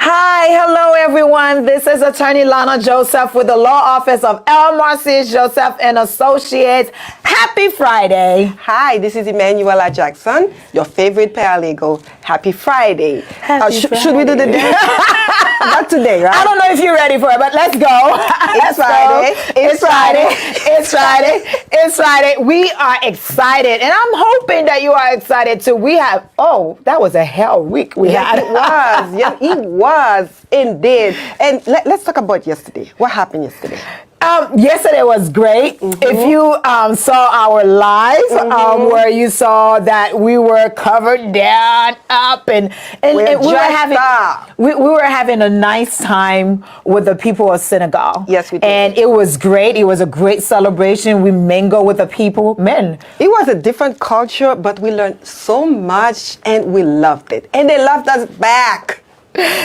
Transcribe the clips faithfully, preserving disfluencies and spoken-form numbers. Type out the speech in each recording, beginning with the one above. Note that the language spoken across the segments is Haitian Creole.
Hi, hello everyone. This is Attorney Lana Joseph with the Law Office of L. Marcis Joseph and Associates. Happy Friday. Hi, this is Emmanuela Jackson, your favorite paralegal. Happy Friday. Happy Should we do the Friday. Dance? Not today, right? I don't know if you're ready for it, but let's go. It's Let's go. Friday. It's Friday. It's Friday. It's Friday. We are excited, and I'm hoping that you are excited too. We have, oh, that was a hell week we Yes, had. It was. Yes, it was indeed. And let, let's talk about yesterday. What happened yesterday? Um, yesterday was great. If you um, saw our live, um, where you saw that we were covered down, up, and and, We're and we were dressed having up. we, we were having a nice time with the people of Senegal. Yes, we did. And it was great. It was a great celebration. We mingle with the people. Man, It was a different culture, but we learned so much and we loved it. And they loved us back.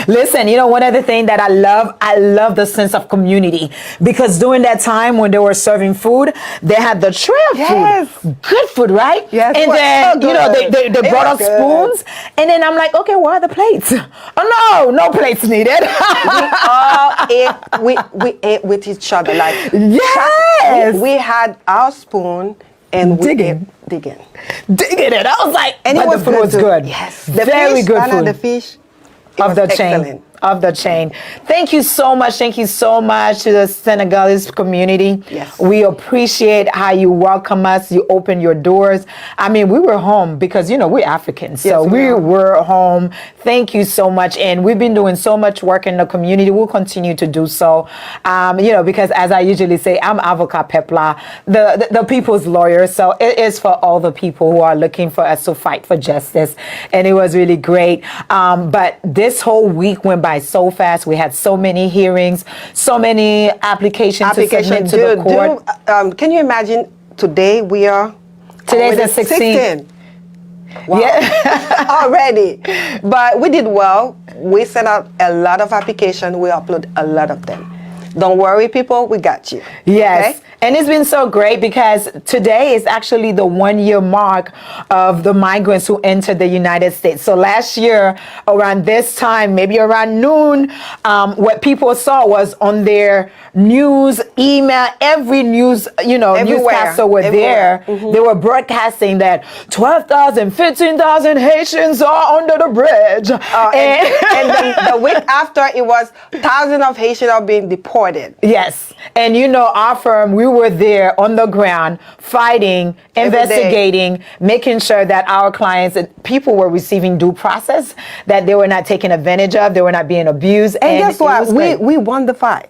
Listen, you know, one of the things that I love, I love the sense of community. Because during that time when they were serving food, they had the trail Yes. food. Good food, right? Yes, it And was then, so you know, they, good. they, they It brought was us good. Spoons. And then I'm like, okay, where are the plates? Oh, no, no plates needed. We all ate, we, we ate with each other. Like, Yes. we, we had our spoon and we Digging. ate digging. Digging it. I was like, And it but was the food good was too. good. Yes. Very Fish, good Lana, food. The fish. It Of was the chain. Excellent. Of the chain. Thank you so much. Thank you so much to the Senegalese community. Yes. We appreciate how you welcome us. You open your doors. I mean, we were home because, you know, we're Africans. So Yes, we we are. Were home. Thank you so much. And we've been doing so much work in the community. We'll continue to do so. Um, you know, because as I usually say, I'm avocat pèp la, the, the, the people's lawyer. So it is for all the people who are looking for us to fight for justice. And it was really great. Um, but this whole week went by so fast. We had so many hearings, so many applications to Application submit to due, the court. due, um, can you imagine today we are Today's already the sixteenth. Wow. Yeah. Already. But we did well. We sent out a lot of application. We upload a lot of them. Don't worry, people. We got you. Yes. Okay? And it's been so great because today is actually the one year mark of the migrants who entered the United States. So last year, around this time, maybe around noon, um, what people saw was on their news, email, every news, you know, Everywhere. Newscaster were Everywhere. There. They were broadcasting that twelve thousand, fifteen thousand Haitians are under the bridge. Uh, and and the, the week after, it was thousands of Haitians are being deported. Yes. And you know, our firm, we were there on the ground fighting, Every day. Investigating, making sure that our clients, that people were receiving due process, that they were not taken advantage of, they were not being abused. And, And guess what? It was We great. We won the fight.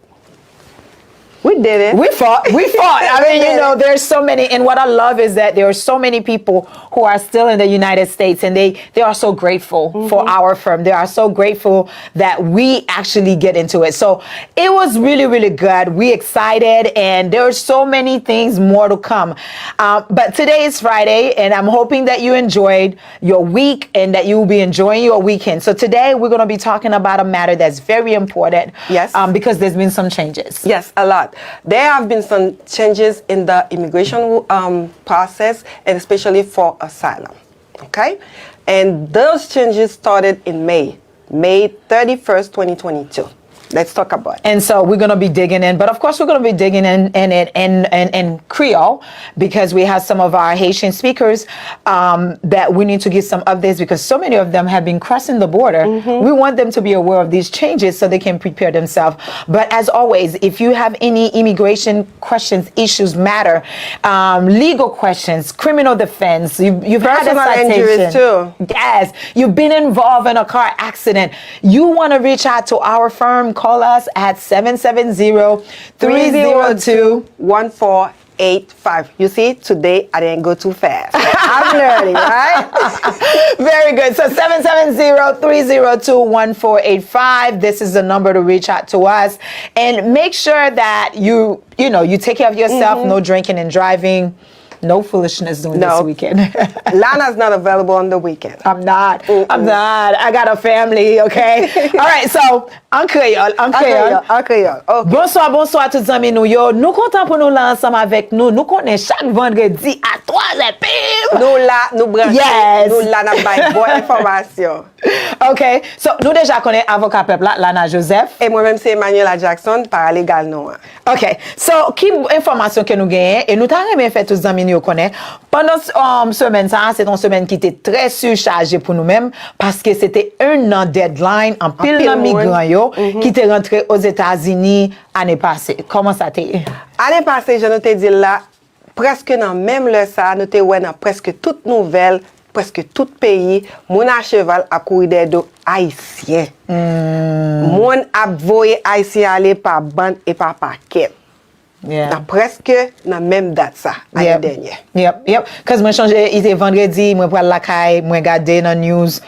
We did it. We fought. We fought. I mean, you know, there's so many. And what I love is that there are so many people who are still in the United States, and they they are so grateful for our firm. They are so grateful that we actually get into it. So it was really, really good. We excited, and there are so many things more to come. Uh, but today is Friday, and I'm hoping that you enjoyed your week and that you will be enjoying your weekend. So today we're going to be talking about a matter that's very important. Yes. Um, because there's been some changes. Yes, a lot. There have been some changes in the immigration um, process, and especially for asylum. Okay? And those changes started in May, May thirty-first, twenty twenty-two. Let's talk about it. And so we're going to be digging in, but of course we're going to be digging in in it in, in, in Creole because we have some of our Haitian speakers um, that we need to give some updates because so many of them have been crossing the border. We want them to be aware of these changes so they can prepare themselves. But as always, if you have any immigration questions, issues, matter, um, legal questions, criminal defense, you, you've had a Personal citation. Injuries too. Yes, you've been involved in a car accident. You want to reach out to our firm, call us at seven seven zero, three zero two, one four eight five. You see, today I didn't go too fast. I'm learning, right? Very good. So seven seven zero, three zero two, one four eight five. This is the number to reach out to us. And make sure that you, you know, you take care of yourself, no drinking and driving. No foolishness doing this No. weekend. Lana's not available on the weekend. I'm not. I'm not. I got a family, okay? All right, so, an kreyòl, an An kreyòl. kreyòl, an kreyòl. Ok. Bonswa, bonswa tout zanmi nou yo. Nou kontan pou nou la ansanm avèk nou. Nou konnen chak vandredi a twa zè pim. Nou la, nou branche, Yes. nou la, n ap bay bon enfòmasyon. Ok, so nou deja konnen avoka pèp la, Lana Joseph. E mwen menm se Emmanuela Jackson, paralegal nou an. Ok, so ki enfòmasyon ke nou genyen e nou ta renmen fè tout zanmi nou yo konnen. Pandan um, semèn sa a, se te yon semèn ki te trè sichaje pou nou menm, paske se te enn an deadline, anpil Anpil nan moun. migran yo ki te rantre Ozetazini ane pase. Kòman sa te ye? Ane pase, jan nou te di l la, prèske nan menm lè sa a, nou te wè nan prèske tout nouvèl, prèske tout peyi, moun a cheval ap kouri dèyè do Ayisyen. Moun ap voye Ayisyen ale pa bann e pa pakèt. Yeah. Nan prèske nan menm dat sa, ane Yep. dènye. Yep, yep. Cause mwen chonje, i te vandredi, mwen pral lakay, mwen gade nan news,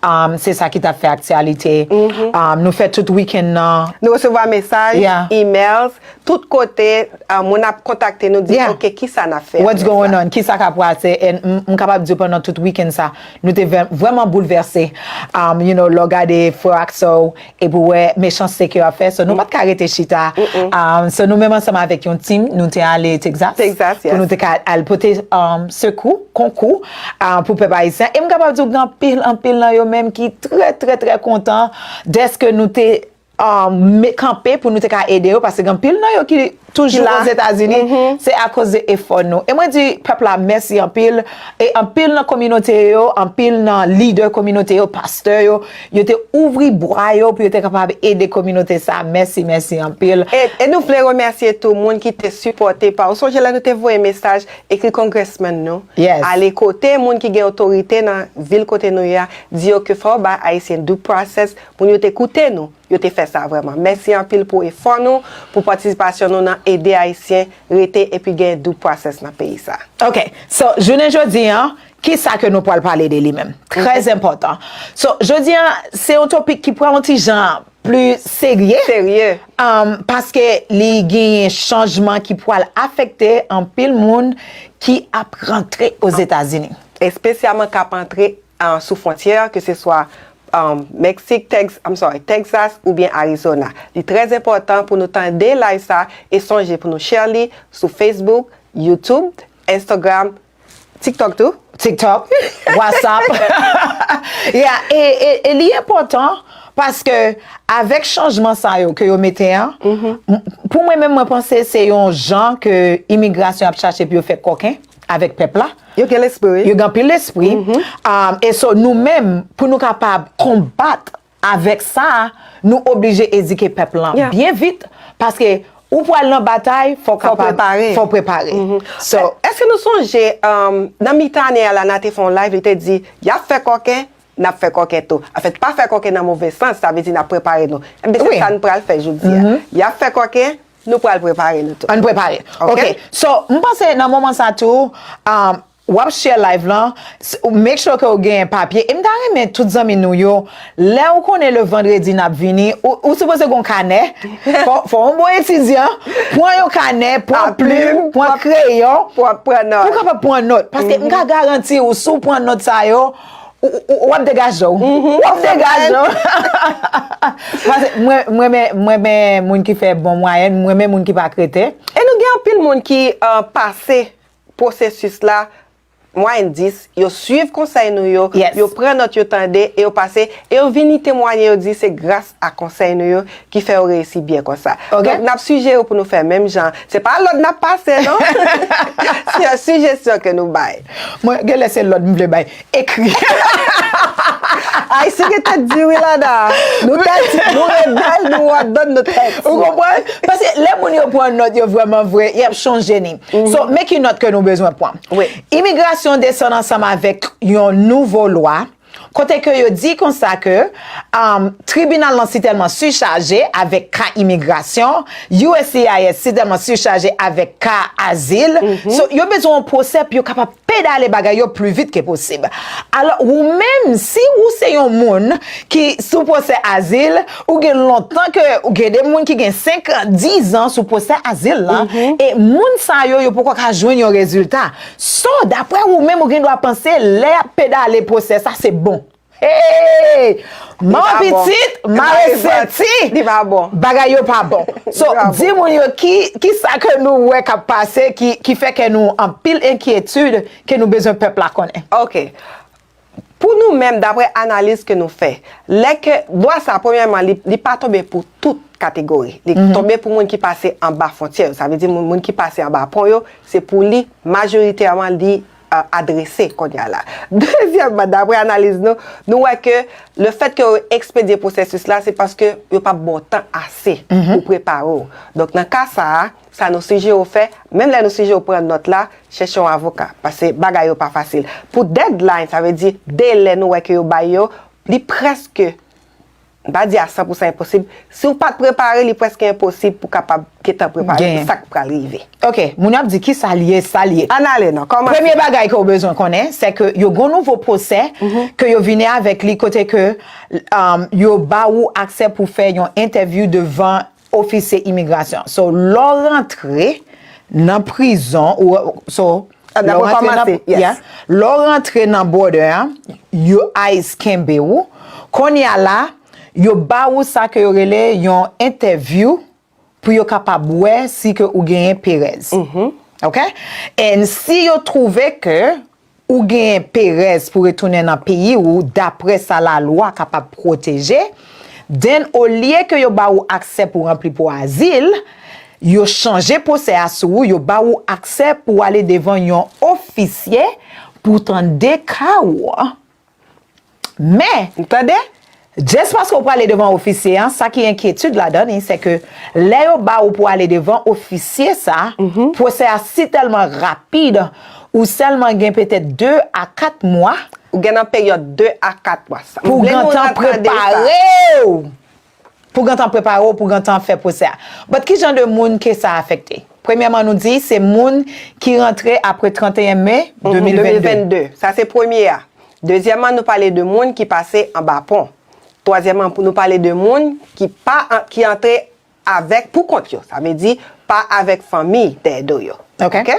um, se sa ki t ap fè aktyalite. Um, nou fè tout weekend nan. Nou resevwa mesaj, Yeah. emails, tout kote, uh, moun ap kontakte nou, di, Yeah. ok, kisa n ap fè? What's going on? Kisa k ap pase? And m m kapab di w pandan tout weekend sa, nou te vè- vrèman boulvèse. Um, you know, lè w gade frè Axel, epi w wè mechanste ke yo ap fè. So, nou pa t ka rete chita. Um, so, nou menm ansanm avèk yon team, nou te ale Texas. Texas, yes. Pou nou te ka al pote um, sekou, konkou, uh, pou pèp ayisyen. E m kapab di w gen anpil, anpil nan yo menm ki trè, trè, trè kontan dèske nou te um, me- kanpe pou nou te ka ede yo, paske gen anpil nan yo ki toujou Ki la. Ozetazini, se akoz de efò nou. E mwen di pèp la mèsi anpil, e anpil nan kominote yo, anpil nan lidè kominote yo, pastè yo, yo te ouvri bra yo pou yo te kapab ede kominote sa. Mèsi, mèsi anpil. E, e nou vle remèsye tou moun ki te sipòte pa. Ou sonje lè nou te voye mesaj, ekri congressman nou, Yes. ale kote moun ki gen otorite nan vil kote nou ye a, di yo ke fò yo ba Ayisyen due process, moun yo te koute nou. Yo te fè sa vrèman. Mèsi anpil pou efò nou, pou patisipasyon nou nan ede Ayisyen rete epi gen due process nan peyi sa. Ok, so, jounen jodi an, ki sa ke nou pral pale de li menm? Trè enpòtan. So, jodi an, se yon topik ki pral yon ti jan pli serye. Serye. Um, paske li genyen chanjman ki pral afekte anpil moun ki ap rantre Ozetazini. Espesyalman k ap antre uh, sou fwontyè, ke se swa um, Meksik, Tex, I'm sorry, Texas oubyen Arizona. Li trè enpòtan pou nou tande live sa e sonje pou nou share li sou Facebook, YouTube, Instagram, TikTok tou. TikTok, WhatsApp. Yeah, e, e, e li enpòtan paske avèk chanjman sa yo ke yo mete an, m- pou mwen menm mwen panse se yon jan ke imigrasyon ap chache pou yo fè kòken avèk pèp la. Yo gen lespri, wi. Yo gen anpil lespri. Um, e so nou menm, pou nou kapab konbat avèk sa, nou oblije edike pèp lan Yeah. byen vit, paske ou pral nan batay, fò w Fò kapab prepare. Fò w prepare. So, Èske nou sonje, um, nan mitan ane a la, Lana te fè yon live, li te di, y ap fè kòken, n ap fè kòken tou. Anfèt, pa fè kòken nan move sans, sa vle di n ap prepare nou. Ebyen, se Wi. Sa n pral fè jodi a. Y ap fè kòken, nou pral prepare nou tou. Ann prepare. Ok. Ok. So, m panse nan moman sa tou, um, w ap share live lan, s- make sure ke w gen papye. E m ta renmen tout zanmi nou yo, lè w konnen le vandredi n ap vini, ou, ou sipoze gen yon kanè, fò, fò yon bon etidyan, pran yon kanè, pran A plim, plim, pran pran- kreyon, Pou ap pran pou w nòt. kapab pran nòt. Paske m ka garanti w, si w pran nòt sa yo, ou, ou, ou ap degaje w. W ap degaje w. Paske mwen, mwen, men, mwen, men moun ki fè bon mwayèn, mwen, men moun ki pa krete. E nou gen anpil moun ki uh, pase pwosesis la, mwayèn dis, yo swiv konsèy nou yo, Yes. Yo pran nòt, yo tande, e yo pase, e yo vini temwanye, yo di se gras a konsèy nou yo ki fè yo reyisi byen konsa. Ok. Donk, n ap sijere w pou nou fè menm jan. Se pa lòd n ap pase, non? Se yon sijesyon ke nou bay. Mwen, gen lè se lòd m vle bay. Ekri. Ayisyen gen tèt di, wi, Lana. Nou tèt, nou rebèl, nou wòdòn, nou tèt. Ou konprann? Paske lè moun yo pran nòt yo vrèman vre, y ap chonje ni. So, men ki nòt ke nou bezwen pran. Wi. Imigrasyon desann ansanm avèk yon nouvo lwa Kote ke yo di konsa ke um, tribinal lan sitèlman sichaje avèk ka imigrasyon, U S C I S sitèlman sichaje avèk ka azil. So, yo bezwen yon pwosè pou yo kapab pedale bagay yo pli vit ke posib. Alò, ou menm, si ou se yon moun ki sou pwosè azil, ou gen lontan ke, ou gen de moun ki gen senk an, diz an sou pwosè azil la, e moun sa yo, yo poko ka jwenn yon rezilta. So, daprè ou menm, ou gen dwa panse, lè y ap pedale pwosè sa, se bon. Hey! Manman pitit, mare senti, bagay yo pa bon. So, di moun yo ki, ki sa ke nou wè k ap pase, ki, ki fè ke nou anpil enkyetid ke nou bezwen pèp la konnen. Ok. Pou nou menm, daprè analiz ke nou fè, lè ke dwa sa, premyèman, li, li pa tonbe pou tout kategori. Li tonbe pou moun ki pase anba fwontyè yo. Sa vle di moun, moun ki pase anba pon yo, se pou li, majoritèman, li uh, adrese kounye a la. Dezyèmman, daprè analiz nou, nou wè ke le fèt ke yo ekspedye pwosesis la, se paske yo pa bon tan ase pou prepare w. Donk, nan ka sa a, sa nou sijere w fè, menm lè nou sijere w pran nòt la, chèche yon avoka, paske bagay yo pa fasil. Pou deadline, sa vle di delè nou wè ke yo bay yo, li prèske, m pa di a san pou san enposib, si w pa t prepare, li prèske enposib pou kapab gentan prepare pou sa k pral rive. Ok, moun yo ap di ki sa l ye, sa l ye. Ann ale non, kòmanse. Premye bagay ke w bezwen konnen, se ke yo gon nouvo pwosè ke yo vini avèk li kote ke um, yo ba ou aksè pou fè yon entèvyou devan ofisye imigrasyon. So, lè w rantre nan prizon, ou, so, lè w rantre nan, yeah, lè w rantre nan border an, yo ICE kenbe ou. Kounye a la, yo ba ou sa ke yo rele yon entèvyou pou yo kapab wè si ke ou genyen perèz. Ok? And si yo twouve ke ou genyen perèz pou retounen nan peyi ou, daprè sa lalwa kapab pwoteje, then olye ke yo ba ou aksè pou ranpli pou azil, yo chanje pwosè a sou ou, yo ba ou aksè pou ale devan yon ofisye pou tande ka ou. Men, tande? Just paske w prale devan ofisye an, sa ki enkyetid ladan li, se ke lè yo ba ou pou ale devan ofisye sa, pwosè a si tèlman rapid, ou sèlman gen petèt de a kat mwa. Ou gen nan peryòd de a kat mwa. Pou gentan prepare w. Pou gentan prepare w, pou gentan fè pwosè a. But ki jan de moun ke sa afekte? Premyèman, nou di se moun ki rantre apre trannteyen me de mil vennde. Sa se premye a. Dezyèmman, nou pale de moun ki pase anba pon. Twazyèmman, pou nou pale de moun ki pa an- ki antre avèk pou kont yo. Sa vle di pa avèk fanmi dèyè do yo. Ok.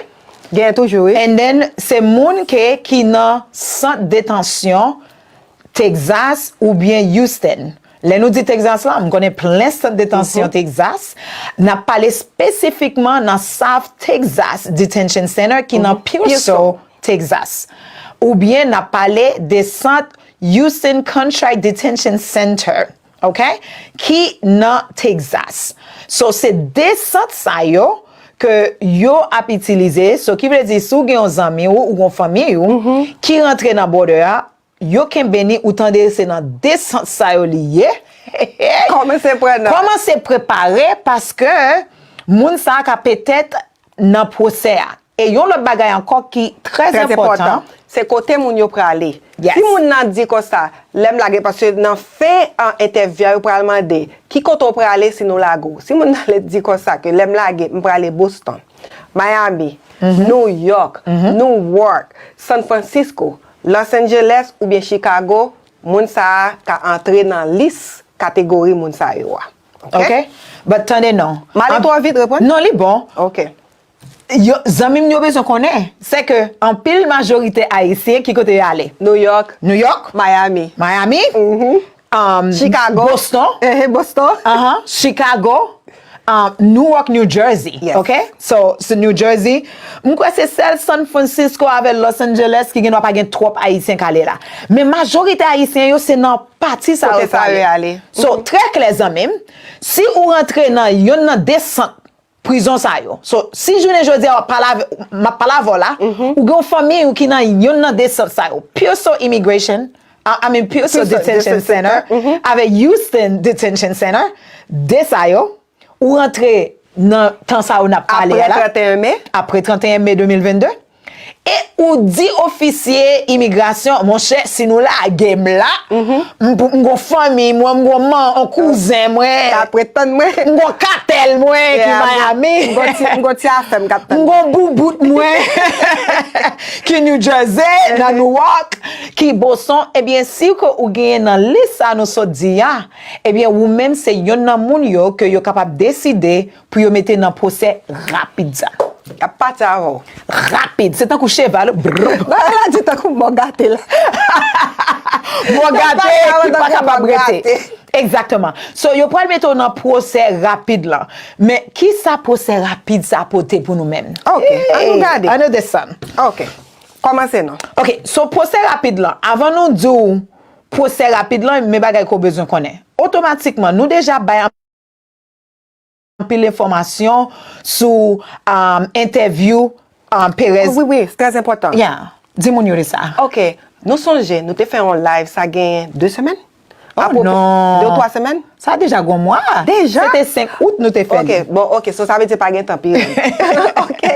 Genyen toujou, wi. And then, se moun ke ki nan sant detansyon Texas oubyen Houston. Lè nou di Texas la, m konnen plen sant detansyon Texas. N ap pale espesifikman nan South Texas Detention Center ki nan Pearsall, Texas. Oubyen n ap pale de sant Houston Contract Detention Center, ok, ki nan Texas. So, se de sant sa yo ke yo ap itilize. So, ki vle di, si w gen yon zanmi w, ou gen yon fanmi w, ki rantre nan border a, yo kenbe ni, ou tande se nan de sant sa yo li ye. Kòmanse pran nan. Kòmanse prepare paske moun sa a ka petèt nan pwosè a. E yon lòt bagay ankò ki trè enpòtan, se kote moun yo prale. Si moun nan di konsa, lè m lage, paske nan fen an entèvyou a, yo pral mande, ki kote w prale si nou lage w? Si moun nan di konsa ke lè m lage, m prale Boston, Miami, New York, Newark, San Francisco, Los Angeles oubyen Chicago, moun sa a ka antre nan lis kategori moun sa yo a. Ok? Ok. But tande non. M ale twò vit, reprann? Non, li bon. Ok. Yo, zanmi m yo bezwen konnen, se ke anpil majorite Ayisyen ki kote yo ale? New York. New York? Miami. Miami? Um, Chicago. Boston. Eh, Boston. Ahan, Chicago. Um, Newark, New Jersey. Yes. Ok? So, se New Jersey. M kwè se sèl San Francisco avè Los Angeles ki gen dwa pa gen twòp Ayisyen k ale la. Men majorite Ayisyen yo se nan pati sa yo prale. So, trè klè zanmi m, si ou rantre nan yonn nan de sant prizon sa yo. So, si jounen jodi a w ap pale avè, m ap pale avè w la, ou gen yon fanmi ou ki nan yonn nan de sant sa yo. Pearsall Immigration, I, I mean Pearsall Detention Center, avèk Houston Detention Center, de sa yo, ou rantre nan tan sa yo n ap pale a la. Apre trannteyen me? Apre trannteyen me de mil vennde. E ou di ofisye imigrasyon, monchè, si nou lage m la, m pou- m gon fanmi mwen, m gon man, on kouzen mwen, Ka pretann mwen. M gon katèl mwen ki Yeah, Miami. M gon ti- m gon ti afè m k ap tann. M gon boubout mwen ki New Jersey, nan Newark, ki Boston. Ebyen, si ke ou genyen nan lis sa nou sot di a, ebyen, ou menm se yonn nan moun yo ke yo kapab deside pou yo mete nan pwosè rapid sa. Y ap pati avè w. Rapid. Se tankou cheval. Brrr. Bagay la di tankou mò gate la. Mò gate ki pa kapab rete. Egzakteman. So, yo pral mete w nan pwosè rapid lan. Men, kisa pwosè rapid sa pote pou nou menm? Ok, ann nou gade. Ann nou desann. Ok. Kòmanse non. Ok, so pwosè rapid lan, avan nou di w pwosè rapid lan, men bagay ke w bezwen konnen. Otomatikman, nou deja bay anpil enfòmasyon sou um, entèvyou um, Perez. Oh, wi, wi, se trè enpòtan. Yeah. Di moun yo de sa. Ok, nou sonje, nou te fè yon live, sa gen de semèn? Oh, Apwopo non. De ou twa semèn? Sa deja gon mwa. Deja? Se te senk out nou te fè li. Ok, bon, ok, so sa vle di pa gen tan pi red. Ok.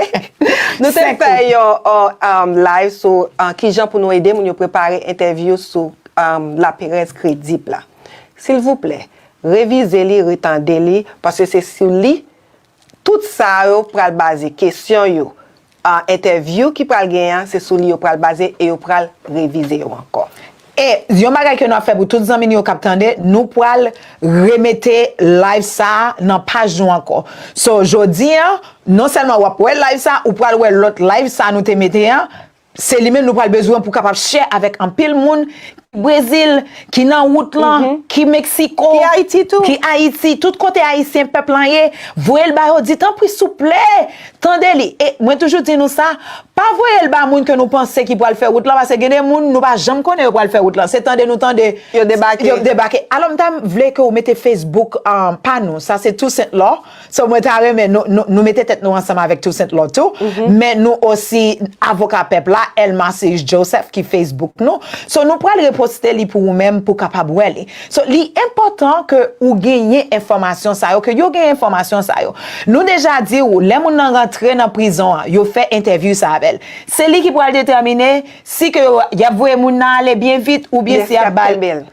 Nou te fè yon uh, um, live sou uh, kijan pou nou ede moun yo prepare entèvyou sou um, La Perez Kredib la. Silvouplè, revize li, retande li, paske se sou li tout sa yo pral baze, kesyon yo, a, entèvyou ki pral genyen an, se sou li yo pral baze e yo pral revize yo ankò. E yon bagay ke nou ap fè pou tout zanmi nou yo k ap tande, nou pral remete live sa a nan paj nou ankò. So, jodi a, non sèlman w ap wè live sa, ou pral wè lòt live sa nou te mete an, se li menm nou pral bezwen pou kapab share avèk anpil moun ki Brezil, ki nan wout lan, ki Meksiko, ki Ayiti tou, ki Ayiti, tout kote Ayisyen pèp lan ye, voye l ba yo, di tanpri souple, tande li. E mwen toujou di nou sa, pa voye l ba moun ke nou panse ki pral fè wout lan, paske gen de moun nou pa janm konnen yo pral fè wout lan. Se tande nou tande yo debake. Yo debake. Alò, m ta vle ke w mete Facebook um, pa nou. Sa se Toussaint Law. So, mwen ta renmen nou, nou, nou mete tèt nou ansanm avèk Toussaint Law tou, men nou osi avoka pèp la, Elma Seyus Joseph, ki Facebook nou. So, nou pral reposte li pou ou menm pou kapab wè li. So, li enpòtan ke ou genyen enfòmasyon sa yo, ke yo genyen enfòmasyon sa yo. Nou deja di w, lè moun nan rantre nan prizon an, yo fè entèvyou sa avè l. Se li ki pral detèmine si ke yo, y ap voye moun nan ale byen vit oubyen si y ap ba l.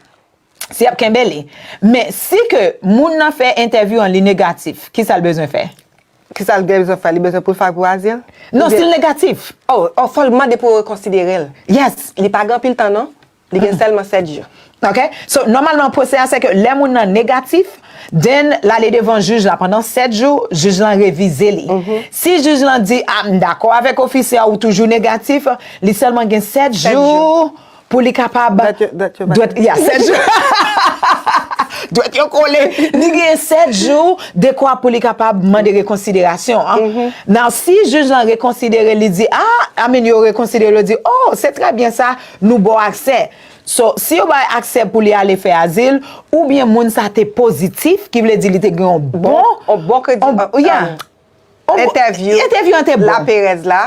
Si y ap kenbe li. Men si ke moun nan fè entèvyou an li negatif, kisa l bezwen fè? Kisa l gen bezwen fè? Li bezwen pou l file pou azil? Non, si l negatif. Oh, oh, fò l mande pou yo rekonsidere l. Yes. Li pa gen anpil tan non. Li gen sèlman sèt jou. Ok? So, nòmalman, pwosè a, se ke lè moun nan negatif, then l ale devan jij la pandan sèt jou, jij lan revize li. Si jij lan di, a, m dakò avèk ofisye a, ou toujou negatif, li sèlman gen sèt jou. Pou li kapab dwèt, yeah, sèt jou. Dwèt yo kole. Li gen sèt jou dekwa pou li kapab mande rekonsiderasyon an. Now, si jij lan rekonsidere, li di, a, I mean, yo rekonsidere, yo di, oh, se trè byen sa, nou ba w aksè. So, si yo ba l aksè pou li ale fè azil, oubyen moun sa te pozitif, ki vle di li te gen yon bon, yon bon kredi, yeah. Entèvyou, entèvyou an te bon. Laperèz la.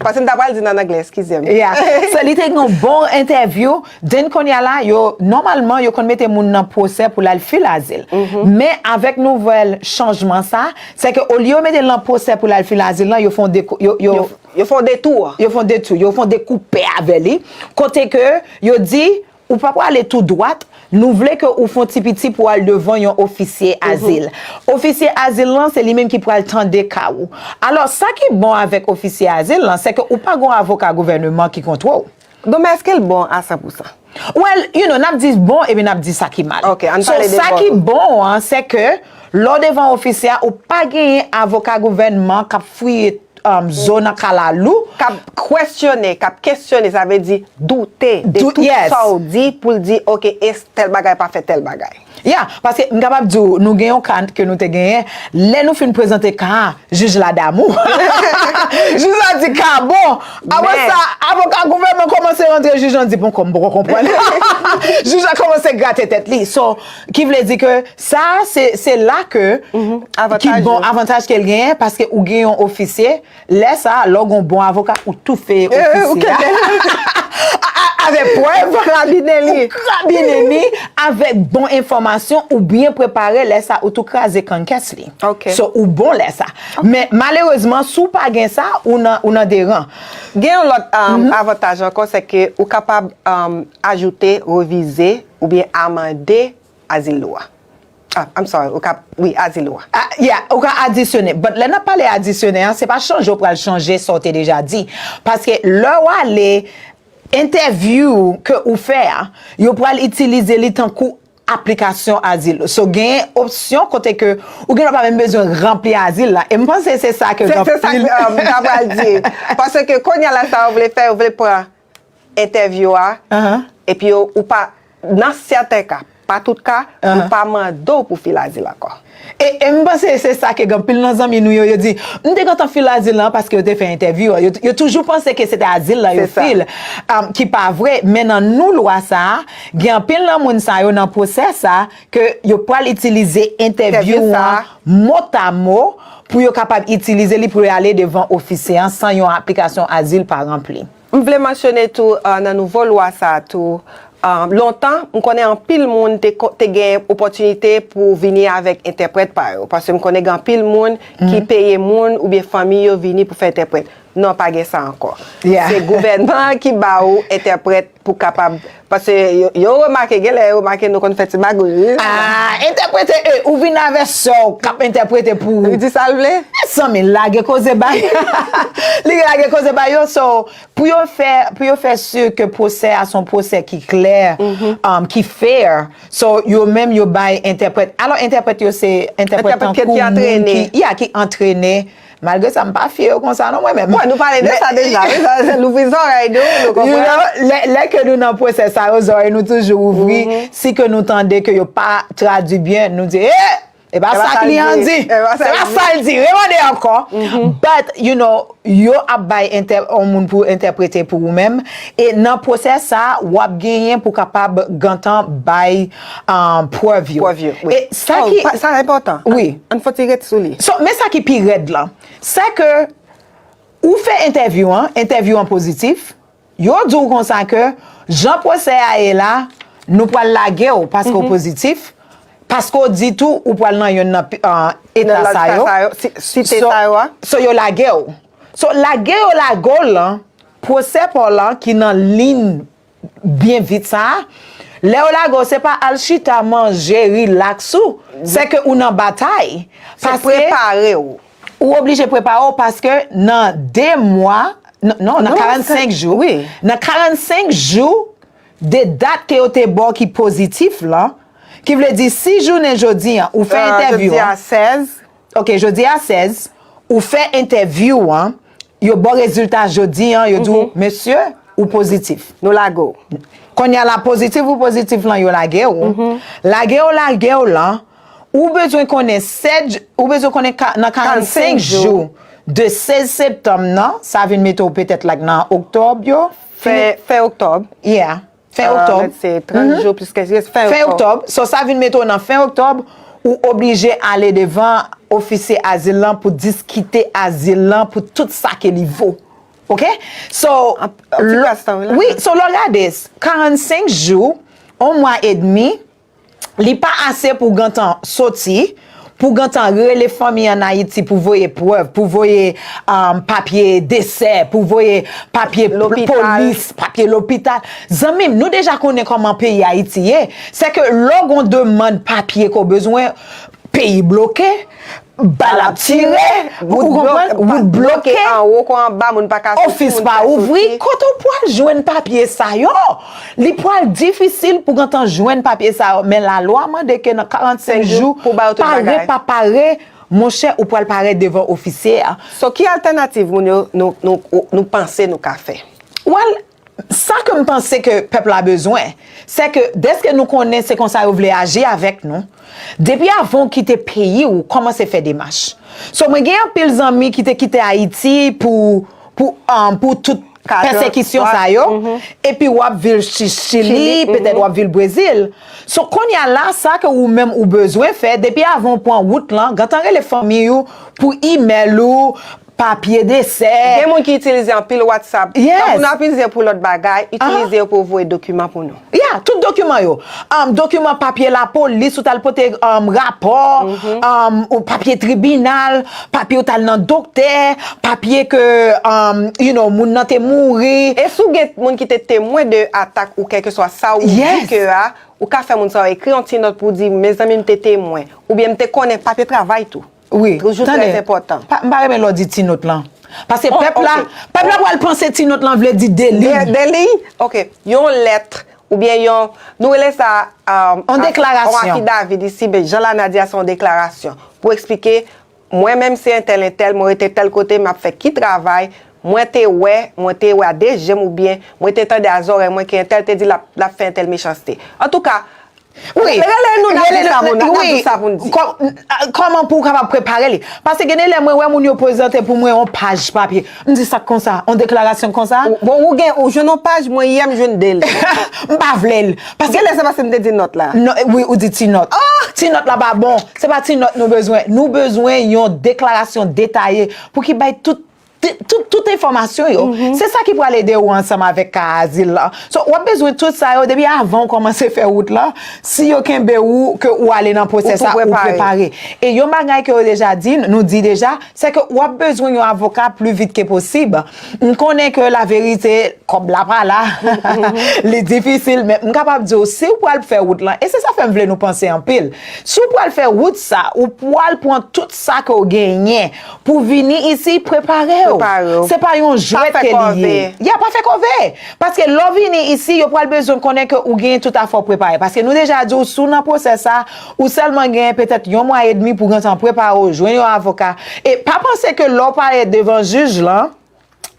Paske m ta pral di l an anglè, eskize m. Yeah. So, li te gen yon bon entèvyou. Then kounye a la, yo, nòmalman, yo konn mete moun nan pwosè pou l al file azil. Men avèk nouvèl chanjman sa, se ke olye yo mete l nan pwosè pou l al file azil lan, yo fè yon dekou-, yo, yo, yo fè yon detou. Yo fè yon detou, yo fè yon dekoupè avè li. Kote ke yo di, ou pa prale tou dwat, nou vle ke ou fè yon ti piti pou al devan yon ofisye azil. Ofisye azil lan, se li menm ki pral tande ka ou. Alò, sa ki bon avèk ofisye azil lan, se ke ou pa gon avoka gouvèneman ki kont ou. Donk, men èske l bon a san pou san? Well, you know, n ap di bon, epi n ap di sa ki mal. Ok, ann pale de bon. So, sa ki bon an, se ke lè w devan ofisye a, ou pa genyen avoka gouvènman k ap fouye um, zo nan kalalou. K ap kwèsyone, k ap kesyone, sa vle di doute de tout sa w di pou l di, ok, e tèl bagay pa fè tèl bagay. Yeah, paske m kapab di w, nou gen yon ka ke nou te genyen, lè nou fin prezante ka a, jij la damou. Jij la di ka bon. Apre sa, avoka gouvènman kòmanse rantre, jij lan di, bon, kòm m poko konprann. Jij la kòmanse grate tèt li. So, ki vle di ke sa, se, se la ke ki bon avantaj ke l genyen, paske ou gen yon ofisye, lè sa, lè w gen yon bon avoka, ou toufe ofisye a. Avèk prèv. Krabinen li. Krabinen li avèk bon enfòmasyon ou byen prepare, lè sa ou tou kraze kannkès li. Ok. So ou bon lè sa. Men malerezman, si w pa gen sa, ou nan, ou nan deran. Gen yon lòt um, avantaj ankò, se ke ou kapab um, ajoute, revize oubyen amande azil ou a. Ah, I'm sorry, ou ka, wi, azil ou a. Ah, yeah, ou ka adisyone. But lè n ap pale adisyone an, se pa chanje w pral chanje sa w te deja di. Paske lè w ale, entèvyou ke ou fè a, yo pral itilize li tankou aplikasyon azil. So, gen opsyon kote ke ou gen pa menm bezwen ranpli azil la. E m panse se sa ke Se se sa um, m ta pral di. Paske kounye a la sa ou vle fè, ou vle pran entèvyou a, epi ou pa, nan sèten ka, pa tout ka, yo pa mande w pou fil azil ankò. E, e m panse se sa ke gen anpil nan zanmi nou yo, yo di, m te gentan fil azil lan paske yo te fè entèvyou an. Yo, yo toujou panse ke se te azil lan yo fil, um, ki pa vre. Men nan nou lwa sa a, gen anpil nan moun sa yo nan pwosè sa a ke yo pral itilize entèvyou an motamo pou yo kapab itilize li pou yo ale devan ofisye an san yon aplikasyon azil pa ranpli. M vle mansyone tou uh, nan nouvo lwa sa a tou, uh, lontan m konnen anpil moun te, te gen opòtinite pou vini avèk entèprèt pa yo. Paske m konnen gen anpil moun ki peye moun oubyen fanmi yo vini pou fè entèprèt. Non, pa gen sa ankò. Se gouvènman ki ba ou entèprèt pou kapab. Paske yo, yo remake, genlè yo remake nou konn fè ti magouy. Ah, entèprete, e, ou vin avè sè w k ap entèprete pou ou. Li di sa l vle? Mezanmi, lage koze bay. Li lage koze bay yo, so, pou yo fè, pou yo fè si ke pwosè a se yon pwosè ki klè, um, ki fair. So, yo menm, yo bay entèprèt. Alò, entèprèt yo se entèprèt tankou moun ki, yeah, ki antrene. Malgre sa, m pa fye yo konsa non mwen menm. Bon, nou pale de sa deja, wi, sa se louvri zòrèy nou, nou konprann. Lè, lè ke nou nan pwosè sa yo, zòrèy nou toujou ouvri. Si ke nou tande ke yo pa tradui byen, nou di, e, e pa sa kliyan an di. Se pa sa l di. Remande ankò. But, you know, yo ap bay yon moun pou entèprete pou ou menm. E nan pwosè sa, w ap genyen pou kapab gentan bay prèv yo. E sa ki. Sa enpòtan. Wi. Ann fon ti ret sou li. So, men sa ki pi rèd lan. Se ke ou fè entèvyou an, entèvyou an pozitif, yo di w konsa ke jan pwosè a ye la, nou pral lage w paske w pozitif, paske w di tou ou pral nan yonn nan eta sa yo. Site sa yo a. So yo lage w. So lage yo lage w lan, pwosè pa w lan ki nan liy byen vit sa a, lè yo lage w, se pa al chita, manje, rilaks ou. Se ke ou nan batay. Se prepare w. Ou oblije prepare w paske nan de mwa, non, nan karannsenk jou. Nan karannsenk jou de dat ke yo te ba w ki pozitif lan, ki vle di si jounen jodi an ou fè entèvyou an. Jodi a sèz. Ok, jodi a sèz, ou fè entèvyou an, yo ba w rezilta jodi an, yo di w, mesye, ou pozitif. Nou lage w. Kounye a la pozitif ou pozitif lan, yo lage w. Lage w, lage w lan, ou bezwen konnen sèt, ou bezwen konnen nan karannsenk jou de sèz septanm nan, sa vin mete w petèt like nan oktòb yo. Fen, fen oktòb. Yeah. Fen oktòb. Se trant jou plis ke fen oktòb. Fen oktòb. So sa vin mete w nan fen oktòb, ou oblije ale devan ofisye azil lan pou diskite azil lan pou tout sa ke li vo. Ok? So, wi, so lè w gade, karannsenk jou, yon mwa edmi, li pa ase pou w gentan soti, pou w gentan rele fanmi ann Ayiti pou voye prèv, pou voye papye desè, pou voye papye polis, papye lopital. Zanmi m, nou deja konnen kòman peyi Ayiti ye. Se ke lè w gen yon demann papye ke w bezwen, peyi bloke, bal ap tire, ou konprann, wout bloke, ofis pa ouvri, kote w pral jwenn papye sa yo? Li pral difisil pou gentan jwenn papye sa yo, men lalwa mande ke nan karannsenk jou, pare pa pare, monchè, ou pral parèt devan ofisye a. So ki altènativ moun yo nou, nou, nou panse nou ka fè? Well, sa ke m panse ke pèp la bezwen, se ke dèske nou konnen se konsa yo vle aji avèk nou, depi avan w kite peyi w, kòmanse fè demach. So mwen gen anpil zanmi ki te kite Ayiti pou, pou, um, pou tout pèsekisyon sa yo, epi w ap viv Chili, petèt w ap viv Brezil. So kounye a la, sa ke ou menm ou bezwen fè, depi avan w pran wout lan, gentan rele fanmi w pou imèl ou, papye desè. Gen moun ki itilize anpil WhatsApp. Yes. Tankou n ap itilize pou lòt bagay, itilize yo pou voye dokiman pou nou. Yeah, tout dokiman yo. Um, dokiman papye lapolis, ou t al pote um, rapò, um, ou papye tribinal, papye ou t al nan doktè, papye ke um, you know, moun nan te mouri. E si w gen moun ki te temwen de atak ou kèlkeswa sa ou di ke a, ou ka fè moun sa yo ekri yon ti nòt pou di, mezanmi, m te temwen. Oubyen m te konnen papye travay tou. Wi, toujou trè enpòtan. Pa, m pa renmen lè w di ti nòt lan. Paske pèp la, pèp la pral panse ti nòt lan vle di deli. De, deli? Ok. Yon lèt, oubyen yon, nou rele sa, um, yon deklarasyon. Yon afidavid isi, men jan Lana di a, se yon deklarasyon. Pou eksplike, mwen menm se entèl, entèl, mwen rete tèl kote, m ap fè ki travay, mwen te wè, mwen te wè a de je m oubyen mwen te tande a zòrèy mwen ke entèl te di l ap, l ap fè entèl mechanste. Antouka, Wi. Rele nou, n ap di sa pou n, n ap di sa pou n di. Kò-, a, kòman pou w kapab prepare li? Paske gen de lè mwen wè moun yo prezante pou mwen yon paj papye. M di sa k konsa, yon deklarasyon k konsa. Ou, bon, ou gen, ou jwenn yon paj, mwen yè m jwenn de li. M pa vle l. Paske gen lè se paske m te di nòt la. Non, wi, ou di ti nòt. Ti nòt la pa bon. Se pa ti nòt nou bezwen. Nou bezwen yon deklarasyon detaye pou ki bay tout T-, tout, tout enfòmasyon yo. Se sa ki pral ede ou ansanm avèk ka azil la. So, w ap bezwen tout sa yo depi avan w kòmanse fè wout la. Si yo kenbe ou, ke ou ale nan pwosè sa, ou prepare. E yon bagay ke yo deja di, nou di deja, se ke w ap bezwen yon avoka pli vit ke posib. M konnen ke laverite, kòb la pa la, li difisil, men m kapab di w, si w pral fè wout lan, e se sa fè m vle nou panse anpil, si w pral fè wout sa, ou pral pran tout sa ke w genyen, pou vini isi, prepare w. Prepare w. Se pa yon jwèt ke li ye. Ya, pa fè kòve. Paske lè w vini isi, yo pral bezwen konnen ke ou genyen tout afè w prepare. Paske nou deja di w, si w nan pwosè sa, ou sèlman genyen petèt yon mwa edmi pou gentan prepare w, jwenn yon avoka. E pa panse ke lè w pale devan jij lan,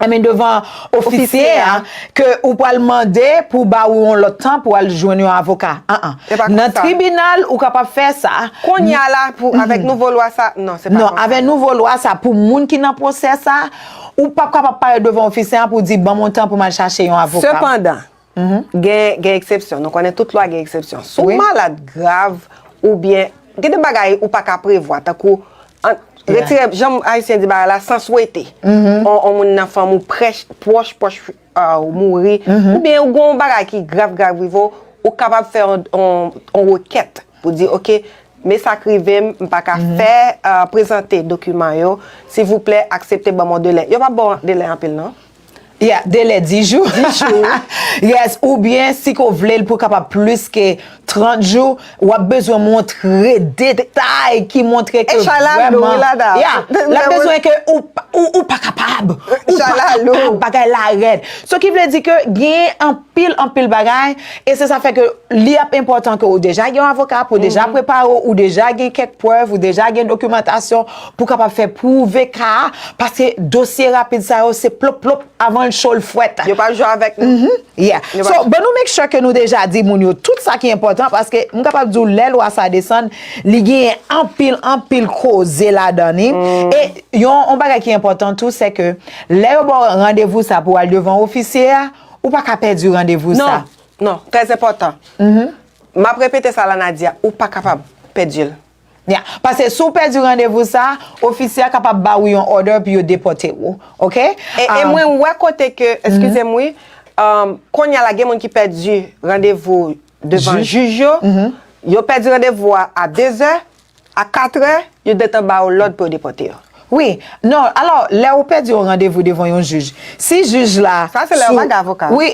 I mean, devan ofisye a, ke ou pral mande pou ba ou yon lòt tan pou al jwenn yon avoka. An-an. Nan tribinal, ou kapab fè sa. Kounye a la, pou, avèk nouvo lwa sa, non, se pa konsa. Non, avèk nouvo lwa sa, pou moun ki nan pwosè sa, ou p ap kapab parèt devan ofisye a pou di, ban m yon tan pou m al chache yon avoka. Sepandan, gen, gen eksepsyon. Nou konnen tout lwa gen eksepsyon. Si w malad grav, oubyen, gen de bagay ou pa ka prevwa, tankou, an, retire, jan Ayisyen di bagay la, san swete. On, on moun nan fanmi w prèch, pwòch, pwòch, ah, ou mouri, oubyen ou gen yon bagay ki grav, grav rive w, ou kapab fè on, on, on rekèt pou di, oke, men sa k rive m, m pa ka fè, ah, prezante dokiman yo, silvouplè, aksepte ban m yon delè. Yo p ap ba w delè anpil, non. Yeah, delè dis jou. Dis jou. Yes, oubyen si ke w vle l pou kapab plis ke trant jou, w ap bezwen montre detay ki montre ke vrèman, yeah, l ap bezwen ke ou, ou, ou pa kapab. Ou pa kapab, bagay la rèd. So ki vle di ke gen anpil, anpil bagay, e se sa fè ke li ap enpòtan ke ou deja gen yon avoka pou deja prepare w, ou deja gen kèk prèv, ou deja gen dokimantasyon pou kapab fè pwouve ka a, paske dosye rapid sa yo se plop, plop, avan l cho l frèt. Yo pa jwe avèk nou. Yeah. So, ban nou make sure ke nou deja di moun yo tout sa ki enpòtan, paske m kapab di w lè lwa sa desann, li genyen anpil, anpil koze ladan li. E yon, yon bagay ki enpòtan tou, se ke lè yo ba w randevou sa pou w al devan ofisye a, ou pa ka pèdi randevou sa. Non, non, trè enpòtan. M ap repete sa Lana di a, ou pa kapab pèdi l. Yeah. Paske si w pèdi randevou sa, ofisye a kapab ba ou yon order pou yo depòte ou. Oke? E, e mwen wè kote ke, eskize m wi, um, kounye a la gen moun ki pèdi randevou devan jij yo. Yo pèdi randevou a a de zè, a kat è, yo gentan ba yo lòd pou yo depòte yo. Wi, non, alò, lè ou pèdi yon randevou devan yon jij, si jij la... Sa se lè yo pa gen avoka. Wi,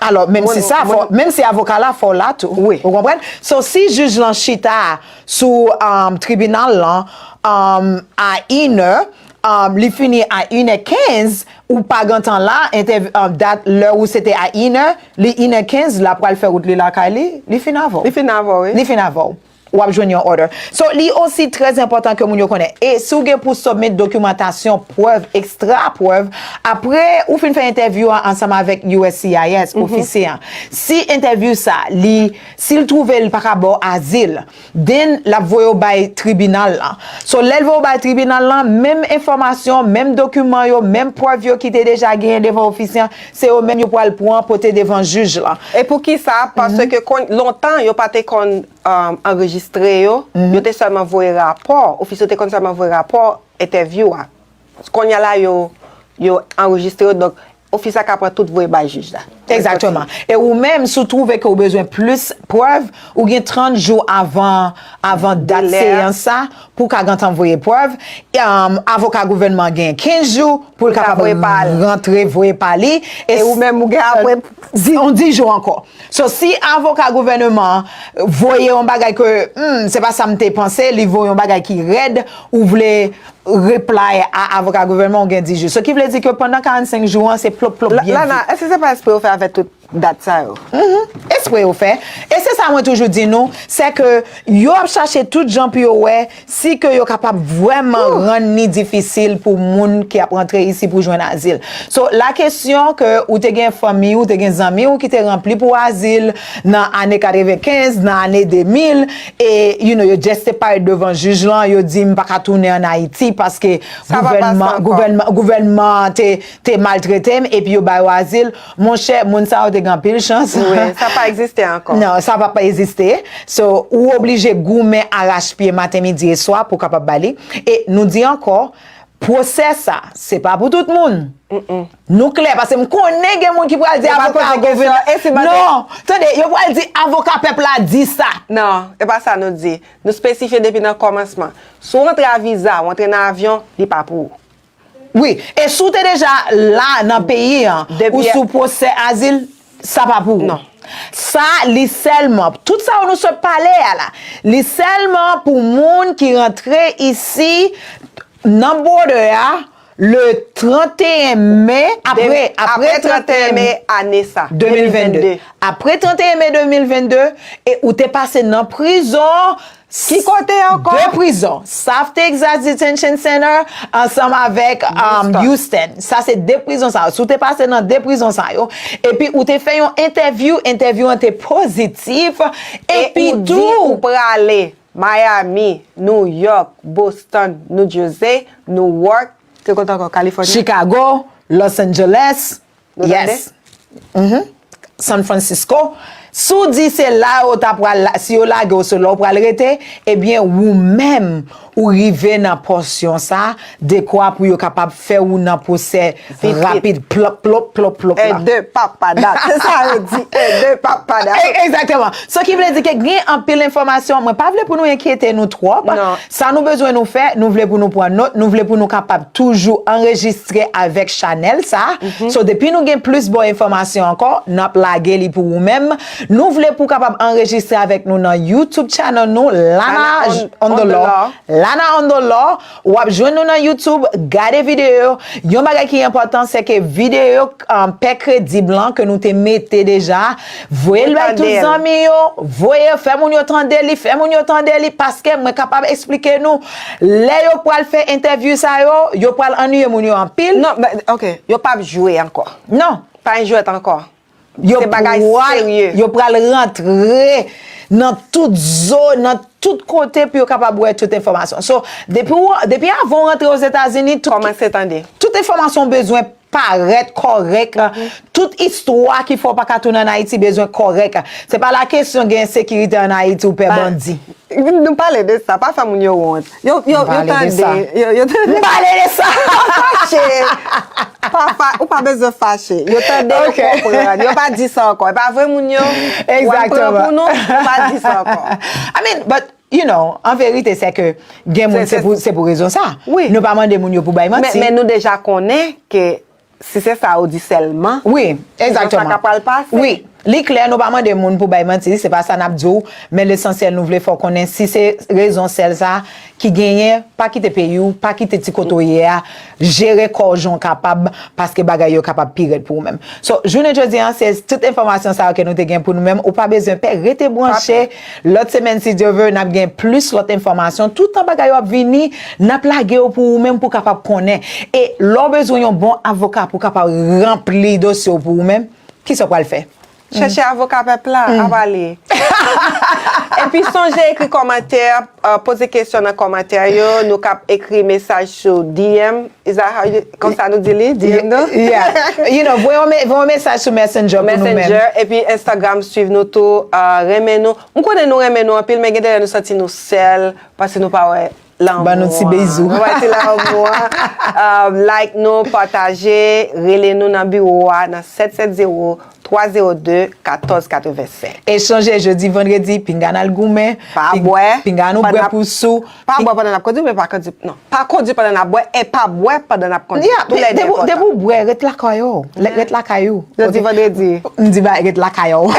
alò, menm si sa, fò, menm si avoka la, fò w la tou. Wi. Ou konprann? So, si jij lan chita sou, um, tribinal lan, um, a inè, um, li fini a inè kenz, ou pa gentan la, entèv-, um, dat lè ou se te a inè, li inè kenz, l ap pral fè wout li lakay li, li fin avè w. Li fin avè w, wi. Li fin avè w. W ap jwenn yon order. So, li osi trè enpòtan ke moun yo konnen. E si w gen pou submit dokimantasyon, prèv, ekstra prèv, apre ou fin fè entèvyou a ansanm avèk U S C I S, ofisye a. Si entèvyou sa, li, si l twouve l pa ka ba w azil, then l ap voye w bay tribinal lan. So, lè l voye w bay tribinal lan, menm enfòmasyon, menm dokiman yo, menm prèv yo ki te deja genyen devan ofisye a, se yo menm yo pral pran pote devan jij lan. E poukisa? Paske kon, lontan, yo pa te konn um, anrejistre yo, yo te sèlman voye rapò, ofisye yo te konn sèlman voye rapò entèvyou a. kounye a la, yo, yo anrejistre yo, donk, ofis la ka pran tout voye bay jij la. Egzakteman. E ou menm, si w twouve ke w bezwen plis prèv, ou gen trant jou avan, avan dat seyans sa pou w ka gentan voye prèv. Avoka gouvènman an gen kenz jou pou l kapab rantre voye pa li. E ou menm, ou gen apre yon dis jou ankò. So, si avoka gouvènman an voye yon bagay ke, hmm, se pa sa m te panse, li voye yon bagay ki rèd, ou vle reply a avoka gouvènman, ou gen dis jou. So, ki vle di ke pandan karannsenk jou an, se plop, plop, byen vit. Lana, èske se pa espre yo fè avèk tout dat sa yo? Espre yo fè. E se sa mwen toujou di nou, se ke yo ap chache tout jan pou yo wè si ke yo kapab vrèman rann li difisil pou moun ki ap rantre isi pou jwenn azil. So, la kesyon ke ou te gen fanmi, ou te gen zanmi ou ki te ranpli pou azil nan ane katrevenkenz, nan ane de mil, e, you know, yo just te parèt devan jij lan, yo di m pa ka tounen ann Ayiti paske gouvènman, gouvènman, gouvènman te, te maltrete m, epi yo ba yo azil. Monchè, moun sa yo te gen anpil chans. Wi, sa pa egziste ankò. Non, sa pa, pa egziste. So, ou oblije goumen arachpye maten, midi e swa pou w kapab ba li. E nou di ankò, pwosè sa, se pa pou tout moun. Nou klè, paske m konnen gen moun ki pral di avoka gouvènman. Non, tande, yo pral di avoka pèp la di sa. Non, e pa sa nou di. Nou espesifye depi nan kòmansman. Si w antre a viza, w antre nan avyon, li pa pou ou. Wi, e si w te deja la nan peyi an, ou sou pwosè azil, sa pa pou ou. Non. Sa, li sèlman, tout sa nou sot pale a la, li sèlman pou moun ki rantre isi nan border a le tranteyen me, apre, apre tranteyen me ane sa, de mil vennde. Apre tranteyen me de mil vennde, e ou te pase nan prizon, Ki kote ankò? De prizon, South Texas Detention Center ansanm avèk Houston. Sa se de prizon sa yo. Si w te pase nan de prizon sa yo, epi ou te fè yon entèvyou, entèvyou an te pozitif, epi tou ou prale Miami, New York, Boston, New Jersey, Newark, ki kote ankò? California? Chicago, Los Angeles. Yes. San Francisco. Si w di se la yo ta pral, si yo lage w, se la w pral rete, ebyen, ou menm, ou rive nan pòsyon sa, dekwa pou yo kapab fè ou nan pwosè rapid, plop, plop, plop, plop la. E de pap pa dat. Se sa yo di, e de pap pa dat. Egzakteman. So ki vle di ke gen anpil enfòmasyon, mwen pa vle pou nou enkyete nou twòp. Sa nou bezwen nou fè, nou vle pou nou pran nòt, nou vle pou nou kapab toujou anrejistre avèk chanèl sa. So, depi nou gen plis bon enfòmasyon ankò, n ap lage li pou ou menm. Nou vle pou w kapab anrejistre avèk nou nan YouTube channel nou, Lana on the Law. Lana on the Law. W ap jwenn nou nan YouTube, gade videyo yo. Yon bagay ki enpòtan, se ke videyo, um, Pè Kredib lan ke nou te mete deja, voye l bay tout zanmi yo, voye, fè moun yo tande li, fè moun yo tande li, paske mwen kapab eksplike nou, lè yo pral fè entèvyou sa yo, yo pral annuiye moun yo anpil. Non, men, ok, yo p ap jwe ankò. Non. Pa gen jwèt ankò. Yo pral, yo pral rantre nan tout zòn, nan tout kote pou yo kapab wè tout enfòmasyon. So, depi w, depi avan w rantre Ozetazini, tout, kòmanse tande, tout enfòmasyon w bezwen parèt kòrèk. Tout istwa ki fè w pa ka tounen ann Ayiti bezwen kòrèk. Se pa la kesyon gen ensekirite ann Ayiti ou pè bandi. Nou pale de sa, pa fè moun yo wont. Yo, yo, yo tande, yo, yo tande. M pale de sa. Pa fache. Pa fa-, ou pa bezwen fache. Yo tande, yo konprann. Yo pa di sa ankò. E pa vre moun yo? Egzakteman. Ou pa di sa ankò. I mean, but, you know, an verite, se ke gen moun, se pou, se pou rezon sa. Wi. Nou pa mande moun yo pou bay manti. Men, men nou deja konnen ke si se sa ou di sèlman, wi, egzakteman, sa ka pral pase. Wi, li klè, nou pa mande moun pou bay manti, se pa sa n ap di w, men lesansyèl nou vle fè w konnen si se rezon sèl sa ki genyen, pa kite peyi w, pa kite ti kote w ye a, jere kò w jan w kapab, paske bagay yo kapab pi rèd pou ou menm. So, jounen jodi a, se tout enfòmasyon sa yo ke nou te gen pou nou menm, ou pa bezwen pè, rete branche, lòt semèn, si Dye vle, n ap gen plis lòt enfòmasyon. Toutan bagay yo ap vini, n ap lage yo pou ou menm pou w kapab konnen. E lè w bezwen yon bon avoka pou w kapab ranpli dosye w pou ou menm, kisa w pral fè? Chèche avoka pèp la, apa li ye? Epi sonje ekri kòmantè, uh, poze kesyon nan kòmantè yo, nou k ap ekri mesaj sou D M. Is that how you, konsa nou di li? D M nou? Yeah. You know, voye yon me-, voye yon mesaj sou Messenger pou nou menm. Messenger, epi Instagram, swiv nou tou, uh, renmen nou. M konnen nou renmen nou anpil, men gen de lè nou santi nou sèl, paske nou pa wè Lanmou. Ban nou ti bezou. Ban ti lanmou. Um, like nou, pataje, rele nou nan biwo a nan sèt sèt zewo, twa zewo de, katòz katrevensenk. E chonje, jodi, vandredi, pinga n al goumen. Pa bwè. Pinga nou bwè pou sou. Pa bwè pandan n ap kondui, men pa kondui. Non, pa kondui pandan n ap bwè, e pa bwè pandan n ap kondui. Toulède enpòtan. Depi w bwè, ret lakay ou. Ret lakay ou. Jodi vandredi. M di ba ret lakay ou.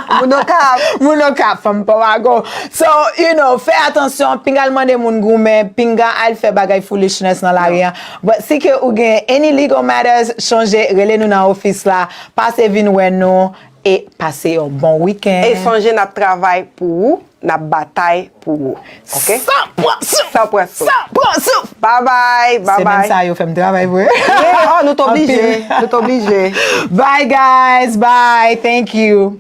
Moun Okap. Moun Okap, fanm pa wago. So, you know, fè atansyon, pinga al mande moun goumen, pinga al fè bagay foolishness nan lari an. But si ke ou gen any legal matters, chonje, rele nou nan ofis la, pase vin wè nou, e pase yon bon weekend. E sonje n ap travay pou ou, n ap batay pou ou. Ok? San pran souf! San pran souf! San pran souf! Bye bye, bye bye. Semèn sa yo fè m travay vre. Yeah, oh, nou t oblije, nou t oblije. Bye guys, bye, thank you.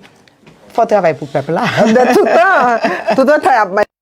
Fò travay pou pèp la. Toutan, toutan y ap